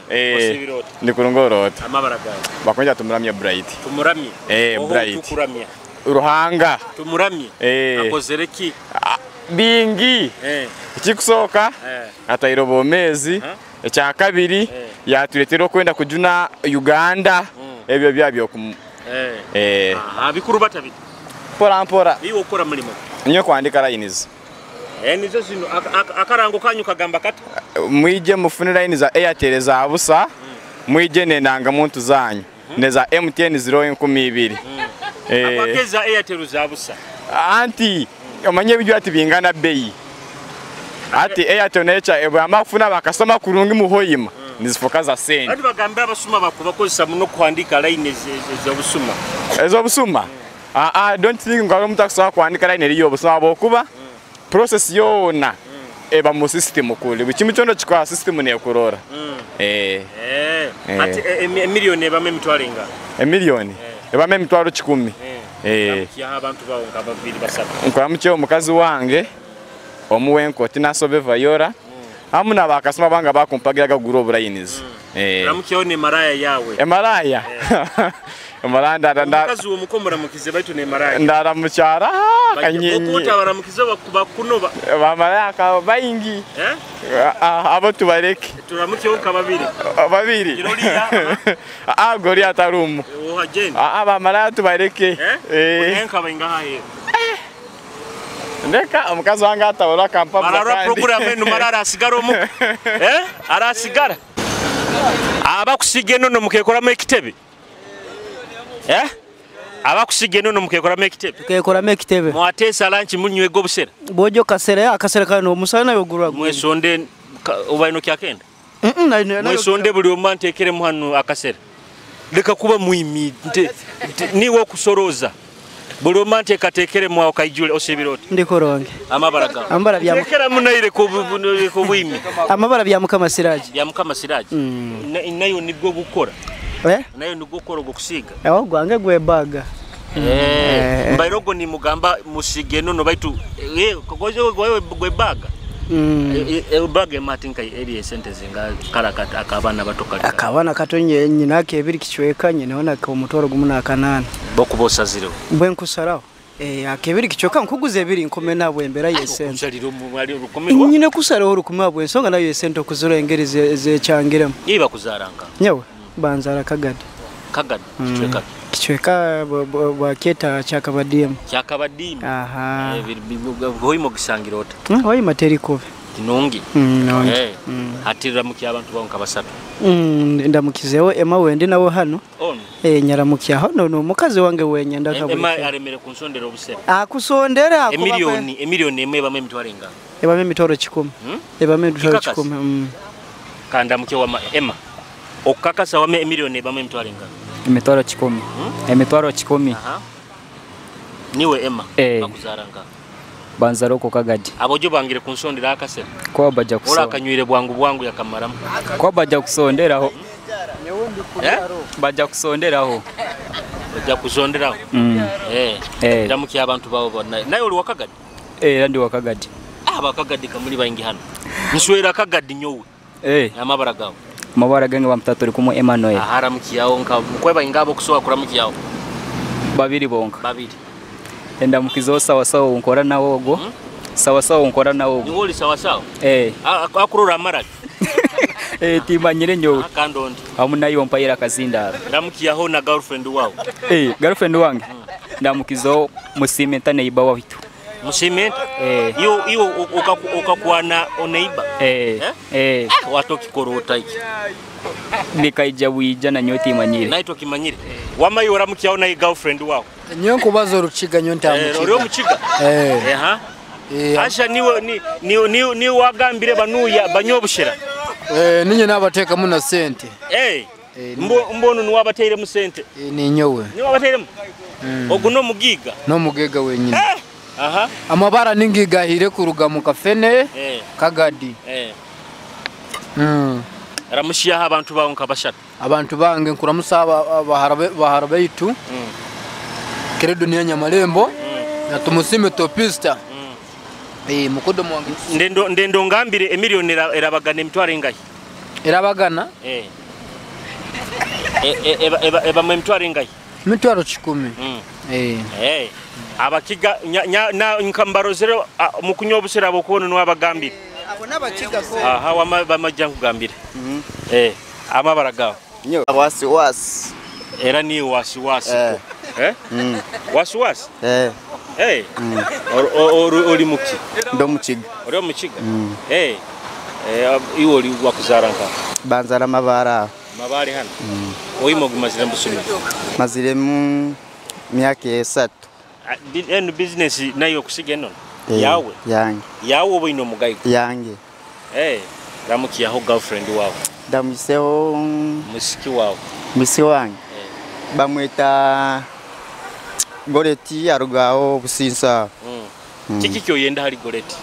S1: Osebirota.
S16: Ni kurungorota.
S1: Amabara gawe.
S16: Bakonja tumuramye Bright.
S1: Tumuramye.
S16: Bright.
S1: Tukuramye.
S16: Ruhanga.
S1: Tumuramye. Akozereki.
S16: Bingi. Ekikusoka atayiro bomezi. Ekya kabiri yatuletera okwenda kujuna Uganda ebyo byabyo ku
S1: bikuru batabiri
S16: mpora mpora
S1: iwe ukora mulimo
S16: nyo kwandika lines
S1: nizo zino akarango kanyu kagamba kata
S16: mwije mufune line za Airtel za busa mwije nenanga muntu zanyu neza MTN 012
S1: Abakeza Airtel za busa
S16: anti omanye bijyo ati bingana bei ati Airtel necha ebamafuna bakasoma kurungi muhoyima nizifoka za sente.
S1: Ati bagamba abasuma bakubakozesa muno kuandika line ez'obusuma.
S16: Ez'obusuma? Don't think ngalo mutakusaba kuandika line eriyo obusuma bokuba process yona eba mu system kuli. Bukimu kyono kikwa system ne kurora.
S1: Ati emiliyoni eba emitwalo enga.
S16: Emiliyoni eba emitwalo 10.
S1: Kiya abantu bawo nga babiri basatu.
S16: Nkoramukiye omukazi wange omuwenko tinasobe vayora. Amuna bakasoma banga bakumpagira gaguro oburayinizi.
S1: Ramukiyo ne maraya yawe.
S16: Emaraya. Emaraya ndara
S1: Omukazi wo mukomora mukize baitu ne maraya.
S16: Ndara mukyara kanyinyi.
S1: Okuta baramukize bakunoba.
S16: Ba maraya ka bayingi. Abo tubareke.
S1: Turamukiyo ka babiri.
S16: Babiri. Gori atarumu.
S1: Ohagenda.
S16: Aba maraya tubareke.
S1: Enka baingaha ye.
S16: Ndeka omukazi wange atabora kampa
S1: marara program enu marara asigara omu arasigara abakusiga enono mukekoramu ekitebe abakusiga enono mukekoramu ekitebe
S2: tukekoramu ekitebe
S1: mwatesa lunch munywego obusera
S2: bojo kasera akasera kano omusana nayo gurwa
S1: mwesonde obaino kyakenda mwesonde buli omu ntekere muhanu akasera leka kuba muimi niwe okusoroza buli omu nteekateekere mwawo kaijule osebirota
S2: ndikoronge
S1: amabara gawe
S2: amabara bya
S1: tekera munaire ko bwimi
S2: amabara bya Mukama Siraji
S1: bya Mukama Siraji nayo nibwo gukora nayo nibwo gukora gukusiga
S2: aho gwange gwebaga
S1: mbairogo ni mugamba musige nono baitu gojo gwebaga baga matinka eri sente zinga kala akabana bato kali
S2: akabana katonye nyina ke ebiri kichweka nyina ko omutwaro gumu na kanana
S1: bokubosa zero
S2: mbwe nkusaraho akebiri kichweka nkuguze ebiri nkome nabwe embera yesente nyine kusaraho rukuma bwe ensonga nayo yesente okuzura engeri zekyangiremu
S1: iba kuzaranga
S2: nyewe banzara kagadi
S1: kagadi kichweka
S2: Ekicweka bwaketa kyakabadimu.
S1: Kyakabadimu.
S2: Aha.
S1: Hoima ogisangira ota?
S2: Hoima teri kubi.
S1: Nungi.
S2: Nungi.
S1: Ati ramukia abantu bawo nka basatu.
S2: Ndamukizeho Emma wendi nawe hano.
S1: Ono.
S2: Nyaramukya hano no mukazi wange wenyenda kabuli.
S1: Emma aremere kunsondera obusera.
S2: Akusondera
S1: emiliyoni emwe bamwe emitwaro enga.
S2: Ebamwe emitwaro 10. Ebamwe emitwaro 10.
S1: Kanda muke wa Emma. Okakasa wame emiliyoni ebamwe emitwaro enga.
S9: Emitwaro 10. Emitwaro 10.
S1: Aha. Niwe Emma bakuzaranga.
S9: Banzaro ko kagadi.
S1: Abojo bangire kunsondera akasera.
S9: Kwa baja kusonda.
S1: Ora kanywire bwangu bwangu yakamaramu.
S9: Kwa baja kusonderaho. Baja kusonderaho.
S1: Baja kusonderaho. Ndamukia abantu bawo bonna. Naye oli wakagadi?
S9: Ndi wakagadi.
S1: Abakagadi kamuli baingi hano. Nswera kagadi nyowe. Amabara gawo.
S9: Amabara gange bamutatu uri kumwe Emmanuel.
S1: Aharamukiyaho nka kweba ingabo kusowa kuramukiyaho.
S9: Babiri bonka.
S1: Babiri.
S9: Ndamukizo sawa sawa unkora nawo ogwo. Sawa sawa unkora nawo ogwo.
S1: Niwe oli sawa sawa? Akurora amara.
S9: Timanyire nyowe.
S1: Kandondi.
S9: Amu nayo mpayira akazindaro.
S1: Ndamukiyaho na girlfriend wawe.
S9: Girlfriend wange. Ndamukizo musimenta neiba wabitu.
S1: Musimenta? Iyo ukakuwa oneiba? Watokikorota iki.
S9: Nikaija wija na nyowe timanyire.
S1: Naye tokimanyire. Wamayi oramukiyaho na girlfriend wawe.
S21: Nyo nkubaza orukiga nyo ntamukiga.
S1: Ori omukiga? Aha. Asha niwe ni wagambire banuya banyobushera.
S21: Ninye nabateekamu na sente.
S1: Mbono niwabateiremu sente.
S21: Ni nyowe.
S1: Niwabateiremu? Ogu no mugiga.
S21: No mugiga wenyine.
S1: Aha.
S21: Amabara ningigahire kuruga mu kafene kagadi.
S1: Ramushiyaho abantu bawo nka bashatu.
S21: Abantu bange nkuramusa bahara baitu. Keredo ni Nyamarembo na tumusime topista. Mukodo mwange.
S1: Ndendo ngambire emiliyoni erabagana emitwaro engahi?
S21: Erabagana?
S1: Eba emitwaro engahi?
S21: Emitwaro 10.
S1: Abakiga na nkambarozero mukunywa obusera bokubono nwabagambire.
S2: Abo nabakiga ko.
S1: Aha wama bamajja nkugambire. Amabara gawo.
S22: Nyo wasi wasi.
S1: Era ni wasi wasi ko. Wasi wasi? Ori muki?
S22: Ndo mukiga.
S1: Ori mukiga? Iwe ori wakuzara nka?
S22: Banzara mabara.
S1: Mabari hano? Oyimo gumazire mbusumi?
S22: Mazire mu myaka 3.
S1: Eno business nayo kusiga eno? Yawe?
S22: Yange.
S1: Yawe oba ino mugaiga?
S22: Yange.
S1: Ramukiyaho girlfriend wawe.
S22: Ndamuseho
S1: musiki wawe.
S22: Musiki wange. Bamwita Goreti arugaho businsa.
S1: Kiki kyoyenda hali Goreti?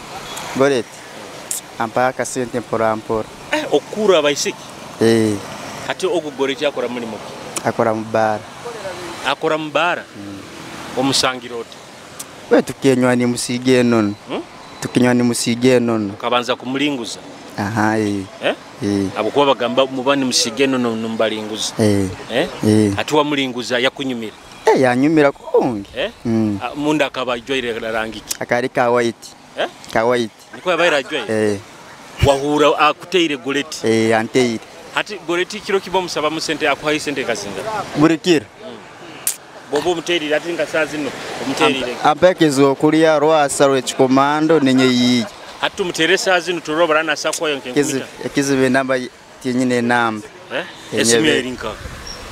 S22: Goreti. Ampa akasente mpora mpora.
S1: Okura abaisiki? Ate ogu Goreti akora mulimo ki?
S22: Akora mu bara.
S1: Akora mu bara? Omusangira oti?
S22: We tukenywa ni musige enono. Tukenywa ni musige enono.
S1: Ukabanza kumulinguza?
S22: Aha,
S1: Abo kuba bagamba mubani musige enono numbalinguza. Ati wamulinguza yakunyumira?
S22: Yanyumira kungi.
S1: Munda akaba ajwaire rangi ki?
S22: Akari ka white. Ka white.
S1: Niko yabaire ajwaire? Wahura akuteire Goreti?
S22: Anteire.
S1: Hati Goreti kiro kibo musaba mu sente akuhaye sente kazinga?
S22: Buri kiro.
S1: Bobo muterire ati nga saa zino omuterire.
S22: Ampekezo kulya rwasa rw'ekikomando nenye yiye.
S1: Hati tumutere saa zino turobora na sakwayo nkenkumita.
S22: Ekizibe namba tinyine namba.
S1: Esimire rinka.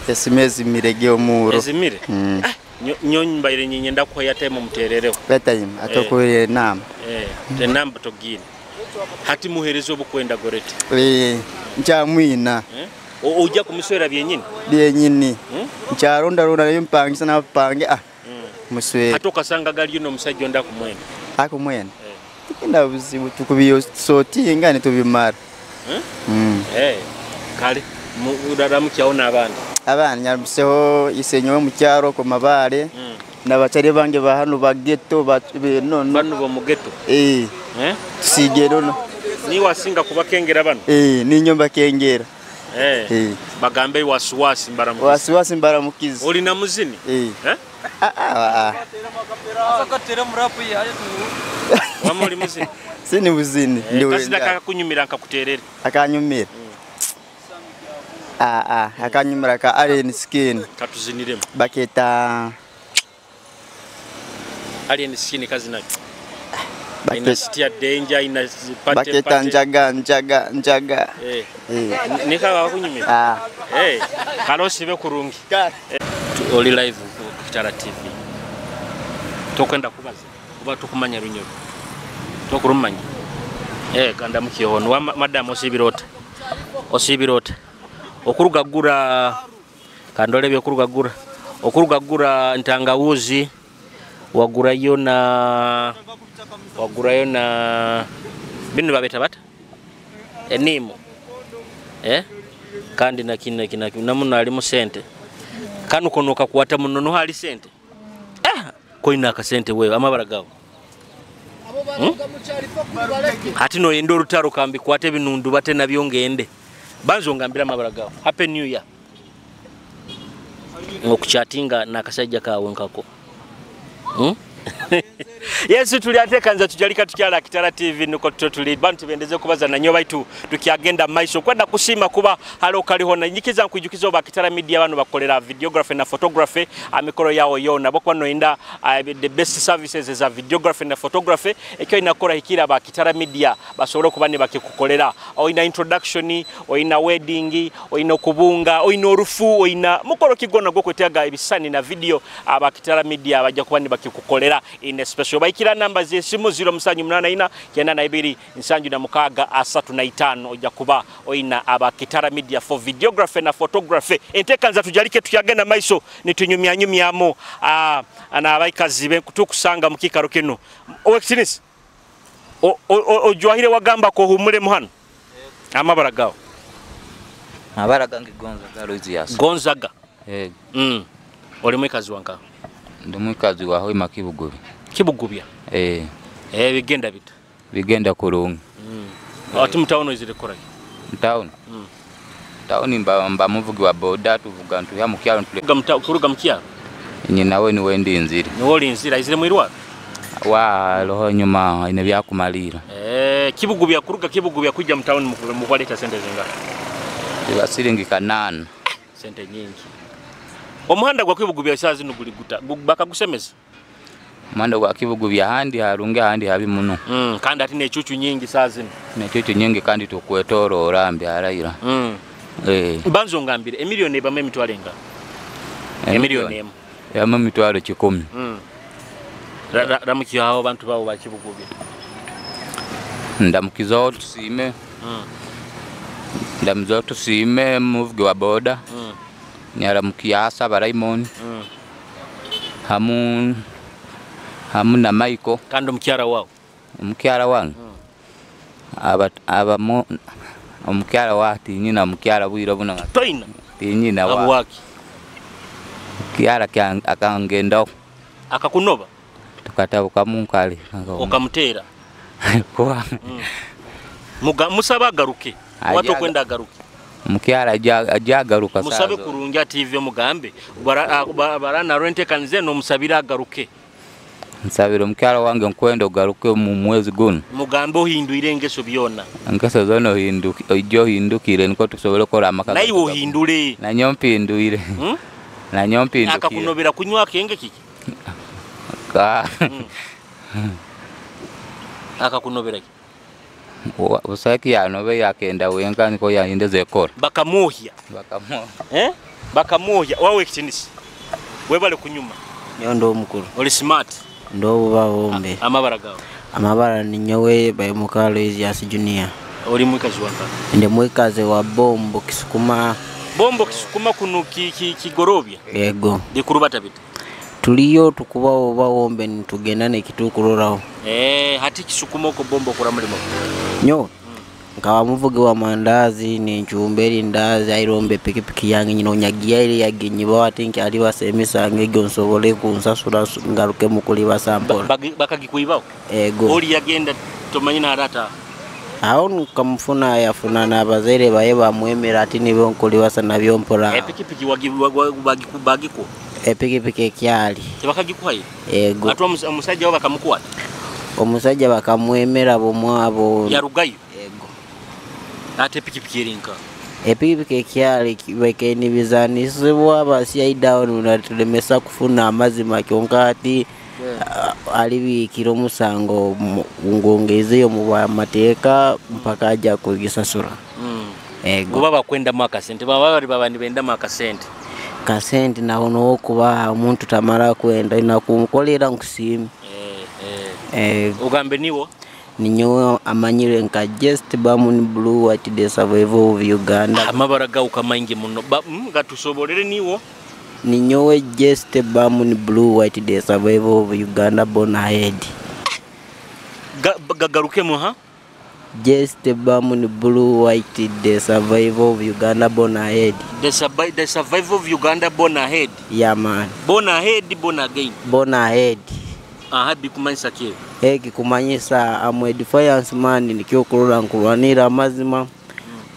S22: Esime zimirege omuro.
S1: Ezimire? Nyo mbaire nyenye ndakuha time muterereho.
S22: Betime atokuire namba.
S1: Te namba togine. Hati muherezo obukwenda Goreti.
S22: Nkyamwina.
S1: Ojja kumuswera byenyini?
S22: Byenyini. Nkyalonda londa nayo mpangisa napange muswera.
S1: Ate okasanga galiyo n'omusajja onda kumwenda.
S22: Akumwenda? Tikenda buzibu tukubisotinga ne tubimara.
S1: Kale muraramukyaho n'abandi.
S22: Abana nyamuseho isenyowe mu cyaro ku mabare. N'abacari bange ba hano ba ghetto ba nono.
S1: Bano bo mu ghetto?
S22: Tusige nono.
S1: Ni wasinga kubakengera bano?
S22: Ninyo mbakengera.
S1: Bagambe wasiwasi mbaramukizi.
S22: Wasiwasi mbaramukizi.
S1: Oli na muzini? Wama oli muzini?
S22: Sini muzini.
S1: Kasida akakunyumira nkakuterere.
S22: Akanyumira. Akanyumira ka Alien Skin.
S1: Katuziniremu.
S22: Baketa
S1: Alien Skin kazi naki. Ina sitia danger ina pate
S22: baketa njaga njaga njaga.
S1: Nika wakunyumira. Kalosi be kurungi. Oli live ku Kitara TV. Tokwenda kubaza kuba tukumanya runyoro. Tokurumanya. Kanda mukihono wa madam osibirota. Osibirota. Okurugagura kandole byo kurugagura. Okurugagura ntangawuzi wagurayo na bino babeta bata enimo kandi na kina kina namuno ali mu sente kanu konoka kuwata muno no hali sente koina akasente wewe amabara gawo ati no yendo rutaro kambi kwate binundu bate nabyo ngende banzo ngambira amabara gawo happy new year ngokuchatinga nakasajja kawe nkako. Yesu tuliatekanza tujalika tukyala Kitara TV nuko tuli bantu bendeze kubaza na nyo baitu tukiagenda maiso kwenda kusima kuba halo kaliho na nyikiza nkujukizo ba Kitara Media bano bakolera videography na photography amikoro yao yona bokwa no inda the best services za videography na photography ekyo inakora hikira ba Kitara Media basobole kuba ne bakikukolera oina introduction oina wedding oina kubunga oina orufu oina mukoro kigona gokwetega ebisani na video aba Kitara Media bajja kuba ne bakikukolera in a special baikira namba z'esimu 0784 92 76 35 ojja kuba oina aba Kitara Media for videography na photography entekanza tujalike tuyagenda maiso nitunyumya nyumyamo ana abaikazi be kutukusanga mu kikaro kino owekitinisi ojwahire wagamba ko humule muhano amabara gawo
S3: amabara gange Gonzaga Aloysius
S1: Gonzaga oli mwikazi wanka
S3: ndi mwikazi wa Hoima Kibugubya.
S1: Kibugubya? Bigenda bita?
S3: Bigenda kurungi.
S1: Ati mutawuno izire kora ki?
S3: Mutawuno? Mutawuni mba muvugi wa boda tuvuga ntuya mu kyalo ntule.
S1: Kuruga mu kyalo?
S3: Nyina we niwe ndi nzire.
S1: Niwe oli nzira izire mu irwaro?
S3: Wa roho nyuma ine byakumalira.
S1: Kibugubya kuruga Kibugubya kujja mutawuni mu kwaleta sente zingapi?
S3: Ziba siringi 8.
S1: Sente nyingi. Omuhanda gwa Kibugubya sazi nuguliguta bakagusemeza.
S3: Omuhanda gwa Kibugubya handi harungi handi habi muno.
S1: Kandi ati nechuchu nyingi sazi.
S3: Nechuchu nyingi kandi tukwetorora mbyarayira.
S1: Banzo ngambire emiliyoni ebamwe emitwalo enga. Emiliyoni emu.
S3: Yama mitwalo 10.
S1: Ramukiyo aho bantu bawo ba Kibugubya.
S3: Ndamukizo tusime. Ndamuzo tusime muvugi wa boda. Nyaramukiasa Raymond. Hamu na Michael.
S1: Kando mkyara wao.
S3: Mkyara wangu. Aba mo omukyara wa tinyina mkyara bwiro buno.
S1: Toina.
S3: Tinyina wa.
S1: Abwaki.
S3: Kyara akangenda.
S1: Akakunoba.
S3: Tukatabuka munkali.
S1: Okamutera.
S3: Kwa.
S1: Musaba agaruke. Watu kwenda agaruke.
S3: Mukyara ajagaruka sazo.
S1: Musabe kurungi TV mugambe barana rente kanze no musabira agaruke.
S3: Nsabira mukyara wange nkwenda ogaruke mu mwezi guno.
S1: Mugambe ohindwire engeso byona.
S3: Engeso zona ohinduke ojo hindukire niko tusobole kola amaka.
S1: Naye ohindule.
S3: Nanyo mpindwire. Nanyo mpindukire.
S1: Akakunobera kunywa kenge kiki?
S3: Ka.
S1: Akakunobera ki?
S3: Usaki yanobe yakenda wenka niko yahindeze ekora.
S1: Bakamuhya.
S3: Bakamuhya.
S1: Bakamuhya wawe kitinisi. Webale kunyuma.
S5: Nyondo omukuru.
S1: Oli smart.
S5: Ndo bubahombe.
S1: Amabara gawo.
S5: Amabara ni nyowe Bayimuka Aloysius Junior.
S1: Oli mwikazi wanka.
S5: Ndi mwikazi wa Bombo Kisukuma.
S1: Bombo Kisukuma kuno kigorobya.
S5: Yego.
S1: Dikurubata bita.
S5: Tuliyo tukubawo bawombe nitugenda nekitukuroraho.
S1: Hati Kisukuma uko Bombo kura mulimo.
S5: Nyo nkaba muvugi wa mandazi ninchumberi ndazi airombe pikipiki yange nyino nyagiya eri yagenyi bawa tinki ali basemisa ngegyo nsobole kunsasula ngaruke mukuli basampola.
S1: Bakagikuibaho?
S5: Ego.
S1: Oli yagenda tomanyi na harata.
S5: Aho nkamufuna yafuna n'abazaire baye bamwemera ati nibo nkulibasa nabyo mpola.
S1: Epikipiki bagikuwa?
S5: Epikipiki ekyali.
S1: Tebakagikuhaye?
S5: Ego.
S1: Ate omusajja wo bakamukwata?
S5: Omusajja bakamwemera bomwabo.
S1: Yarugayo? Ego. Ate pikipiki erinka?
S5: Epikipiki ekyalo baikainibizanisibwa basiaidawo natulemesa kufuna amazima kyonka ati alibiikira omusango ngongezeyo mu bamateeka mpaka ajja kugisasura. Ego.
S1: Oba bakwendamu akasente, baba bali baba nibendamu akasente.
S5: Kasente naho n'okuba omuntu tamara kwenda nakunkolera nkusiime.
S1: Ogambe niwo?
S5: Ninyowe amanyire nka Just Bamuni Blue White the Survival of Uganda.
S1: Amabara gawuka maingi muno. Gatusobolere niwo?
S5: Ninyowe Just Bamuni Blue White the Survival of Uganda born ahead.
S1: Gagarukemu ha?
S5: Just Bamuni Blue White the Survival of Uganda born ahead.
S1: The survival of Uganda born ahead.
S5: Yeah man.
S1: Born ahead, born again.
S5: Born ahead.
S1: Aha, bikumanyisa ki?
S5: Kikumanyisa amwe defiance man nikyo kurora nkurwanira amazima.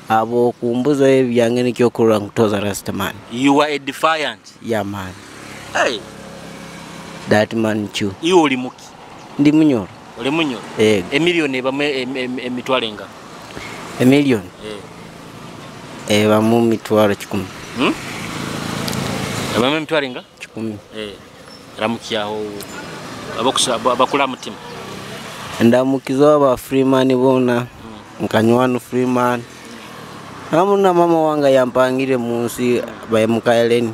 S5: Abo kumbuza ebyange nikyo kurora nkutoza rasta man.
S1: You are a defiant.
S5: Yeah man.
S1: Hey.
S5: That man chu.
S1: Iwe oli muki?
S5: Ndi munyoro.
S1: Oli munyoro? Emiliyoni ebamwe emitwalo enga?
S5: Emiliyoni? Ebamu mitwalo 10.
S1: Ebamu emitwalo enga?
S5: 10.
S1: Ramukyaho abakula mutima.
S5: Ndamukiza aba Freeman bona. Nkanywanu Freeman. Hamuna mama wanga yampangire munsi bayemukaeleni.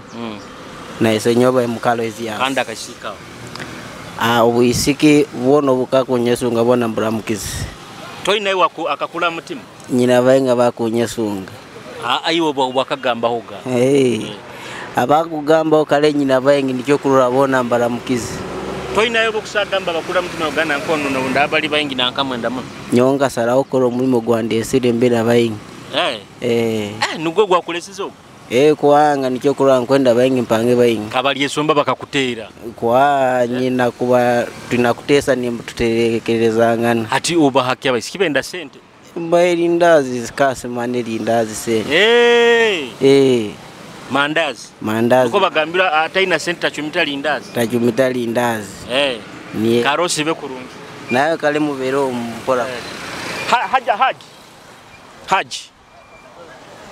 S5: Na isenyo bayemukalo ya.
S1: Kanda kashika.
S5: Obwisiki bwono bukakunyesunga bona mburamukizi.
S1: Toi naye akakula mutima.
S5: Nyina bayenga bakunyesunga.
S1: Ayiwo wakagamba hoga.
S5: Hey. Abakugamba kale nyina bayenga nikyo kurora bona mbaramukizi.
S1: Toi naye bokusagamba bakula mutima Uganda nkono no abali bayengi nankamwenda muno.
S5: Nyonga sarawo koro mulimo gwandesire mbera bayengi.
S1: Nugwo gwakulesiza ogwo?
S5: Kubanga nikyo kurora nkwenda bayengi mpange bayengi.
S1: Kabali esomba bakakuteera.
S5: Kwa nyina kuba tunakutesa ni tuterekerezangana.
S1: Ati uba haki abaisiki benda sente.
S5: Mbaye lindazi zikase mane lindazi sente.
S1: Mandazi.
S5: Mandazi.
S1: Uko bagambira ataina sente tachumita lindazi.
S5: Tachumita lindazi. Niye.
S1: Karosi be kurungi.
S5: Nayo kale mubero mpola.
S1: Haji.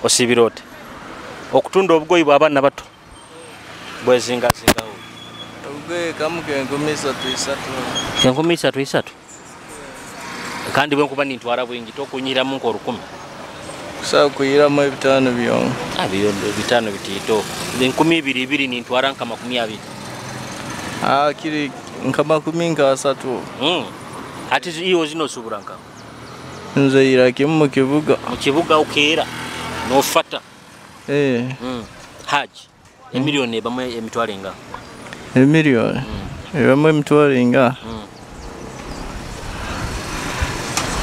S1: Osibirote. Okutunda obugoyi bw'abaana bato. Bwezinga zingawo.
S22: Obugoyi kamuke 3,300.
S1: 3,300. Kandi bwe nkuba nintwara bwingi tokunyiramu nko 10.
S22: Kusaba kuyiramu 5 byonka.
S1: Abiyo 5 bitito. 2,000 nintwara nka 20.
S22: Kiri nka 30.
S1: Ati iyo zino subura nka.
S22: Nze iraki mu kibuga.
S1: Mu kibuga ukeera nofata. Haji, emiliyoni ebamwe emitwalo enga?
S22: Emiliyoni ebamwe emitwalo enga?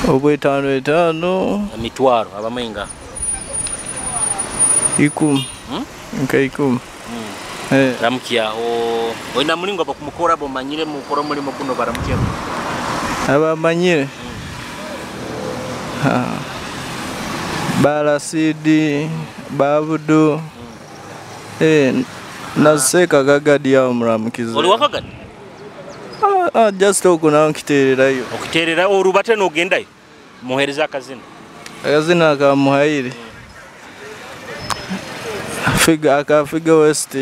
S22: Obwe 5
S1: emitwalo abamwe enga?
S22: 10. Nka 10.
S1: Ramukyaho oyina mulingo bakumukora bomanyire mukora mulimo guno baramukya.
S22: Abamanyire. Balasidi, Babudu, naseka gagadi ya muramukizi.
S1: Oli wakagadi?
S22: Just okuna nkitererayo.
S1: Okiterera orubate n'ogendayo. Muhereza akazina.
S22: Akazina ka Muhaire. Figa akafiga West.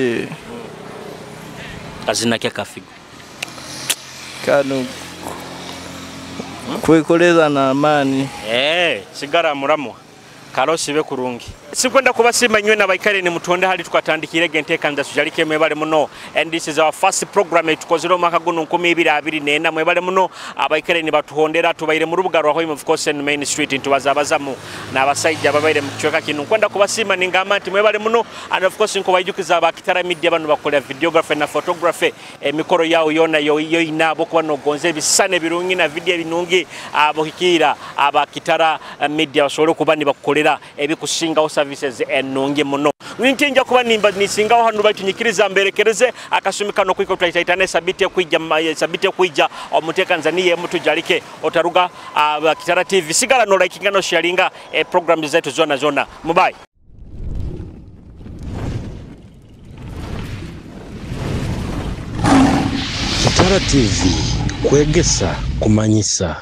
S1: Kazina kya kafiga.
S22: Kano kwekoleza na amani.
S1: Sigara muramwa. Karosi be kurungi. Sikwenda kubasima nywe n'abaikare ni mutonde hali tukatandikire gentekanza tujalike mwebale muno. And this is our first program tukozero omwaka guno 2024 mwebale muno abaikare ni batuhondera tubaire mu rubuga rwa Home of course and Main Street ntubazabazamu n'abasajja babaire mu kichweka kino. Nkwenda kubasima ningamba nti mwebale muno and of course nkobayijukiza abakitara media bano bakolera videography na photography emikoro yawo yona yoyina abokuba nogonze ebisane birungi na video ebinungi abohikira abakitara media basobole okuba nibakukolera ebikusingawo services ennungi muno. Ntinja kuba nimba nisingawo hano batunyikiriza mberekereze akasumi kano kwiko twaitaitane sabiti ekwijja omutekanzaniye mutujalike otaruga Kitara TV sigala no likinga no sharinga program zetu zona zona. Mubai.
S6: Kitara TV kwegesa kumanyisa.